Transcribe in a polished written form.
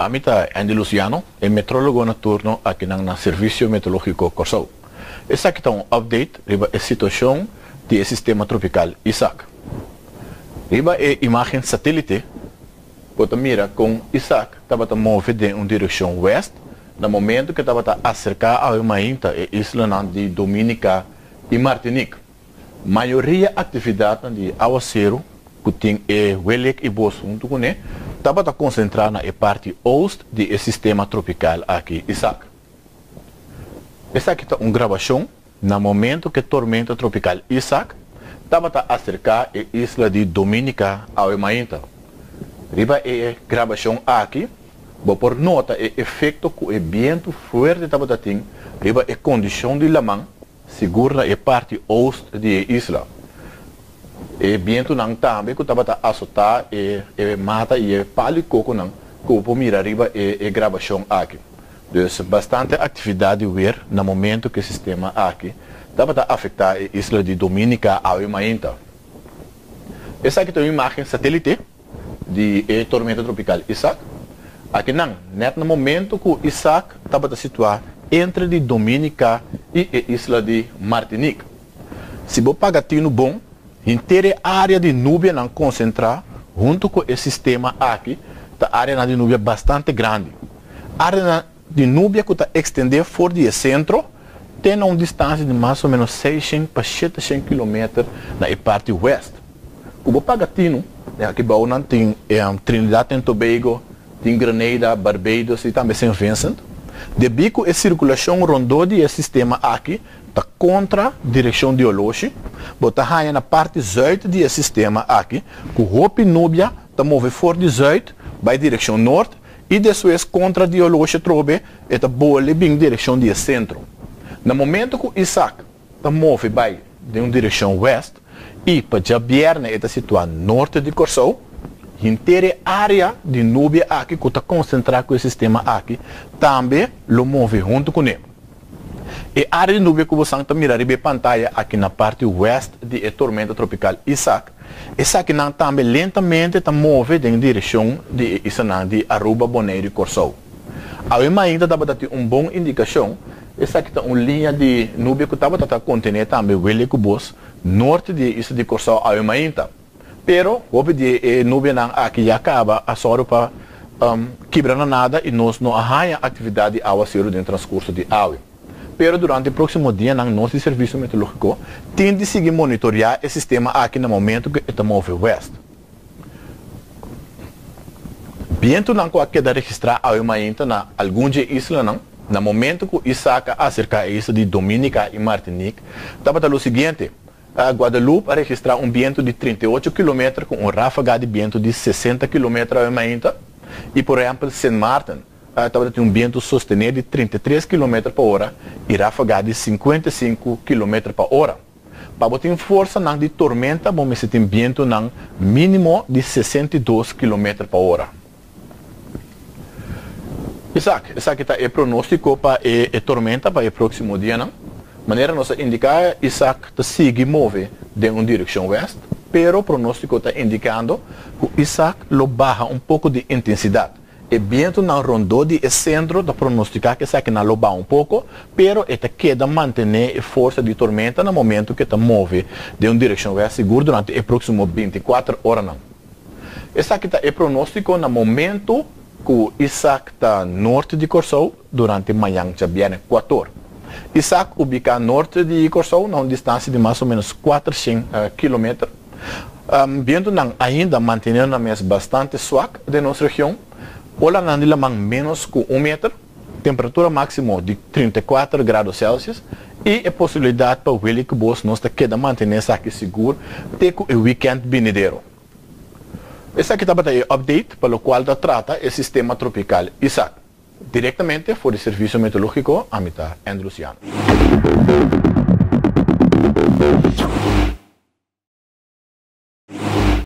Ami ta Andy Luciano, e metrologo na turno akinan na Servisio Meteorológiko Kòrsou. Esaki ta un update riba e situashon di e sistema tropikal Isaac. Riba e imágen satélite bo ta mira kon Isaac tabata move den un direkshon wèst na momentu ku e tabata aserká awe mainta e islanan di Dominica i Martinique. Mayoria aktividatnan di awaseru ku tin e welek i bos huntu kuné tabata konsentrá na e parti oost di e sistema tropikal aki, Isaac. Esaki ta un grabashon na momentu ku e tormenta tropikal Isaac tabata aserká e isla di Dominica awe mainta. Riba e grabashon aki bo por nota e efekto ku e bientu fuerte tabata tin riba e kondishon di laman Sigur na e parti oost di e isla. E bientunan tambe ku tabata asotá e e mata i e palu i kokonan ku bo por mira riba e e grabashon aki. Dus bastante aktividat di wer na momentu ku e sistema aki tabata afektá e isla di Dominica awe mainta. Esaki ta un imágen satélite. Di e tormenta tropikal Isaac. Akinan, nèt na momentu ku Isaac tabata situá entre di Dominica i e isla di Martinique. Si bo paga tinu bon, henter e área di nubianan konsentrá huntu ku e sistema aki ta áreanan di nubia bastante grandi. Áreanan di nubia ku ta ekstendé for di e sentro te na un distansia di mas o ménos seishen pa sheteshen kilometer na e parti wèst. Ku bo paga tinu, den aki bou nan tin Trinidad and Tobago, tin Grenada, Barbados i tambe Saint Vincent. Debí ku e sirkulashon rondó di e sistema aki ta kontra direkshon di oloshi, bo ta haña na parti zùit di e sistema aki ku hopi nubia ta move for di zùit bai direkshon nort i despues kontra di oloshi atrobe e ta bole bin direkshon di e sentro. Na momento ku Isaac ta move bai den un direkshon wèst i pa djabièrnè e ta situá norte di Kòrsou, henter e área di nubia aki ku ta konsentrá ku e sistema aki tambe lo move huntu kuné. E área di nubia ku bosan ta mira riba e pantaya aki na parti wèst di e tormenta tropikal Isaac, esakinan tambe lentamente ta move den direkshon di e islanan di Aruba, Boneiru i Kòrsou. Awe mainta tabata tin un bon indikashon, esaki ta un liña di nubia ku tabata ta kontené tambe wele ku bos nort di e isla di Kòrsou awe mainta. Pero hopi di e nubianan aki ya kaba a sòru pa kibra na nada i nos no a haña aktividat di awaseru den transkurso di awe. Pero durante e próksimo dianan nos di Servisio Meteorológiko tin di sigui monitoriá e sistema aki na momentu ku e ta move wèst. Bientunan ku a keda registrá awe mainta na algun dje islanan na momentu ku Isaac a aserká e isla di Dominica i Martinique tabata lo siguiente, Guadeloupe a registrá un bientu di 38 kilometer ku un ráfaga di bientu di 60 kilometer awe mainta i por ehèmpel Sint Maarten tabata tin un bientu sostené di 33 kilometer pa ora i ráfaga di 55 kilometer pa ora. Pa bo tin forsanan di tormenta bo mester tin bientunan mínimo di 62 kilometer pa ora. Isaac, esaki ta e pronóstiko pa e e tormenta pa e próksimo dianan. Manera nos a indiká, Isaac ta sigui move den un direkshon wèst, pero pronóstiko ta indikando ku Isaac lo baha un poko di intensidat. E bientunan rondó di e sentro ta pronostiká ku esakinan lo baha un poko, pero e ta keda mantené e forsa di tormenta na momentu ku e ta move den un direkshon wèst sigur durante e próksimo 24 oranan. Esaki ta e pronóstiko na momentu ku Isaac ta nort di Kòrsou durante mañan djabièrnè kuator. Isaac ubiká nort di Kòrsou na un distansia di mas o ménos 400 kilometer. Bientunan ainda manteniendo nan mes bastante swak den nos region. Olanan di laman ménos ku un meter, temperatura máksimo di 34 grado Celsius i e posibilidat pa weli ku bos nos ta keda mantené esaki sigur te ku e wikènt binidero. Esaki tabata e update pa lokual ta trata e sistema tropikal Isaac. Direktamente for di Servisio Meteorológiko, ami ta Andrew Luciano.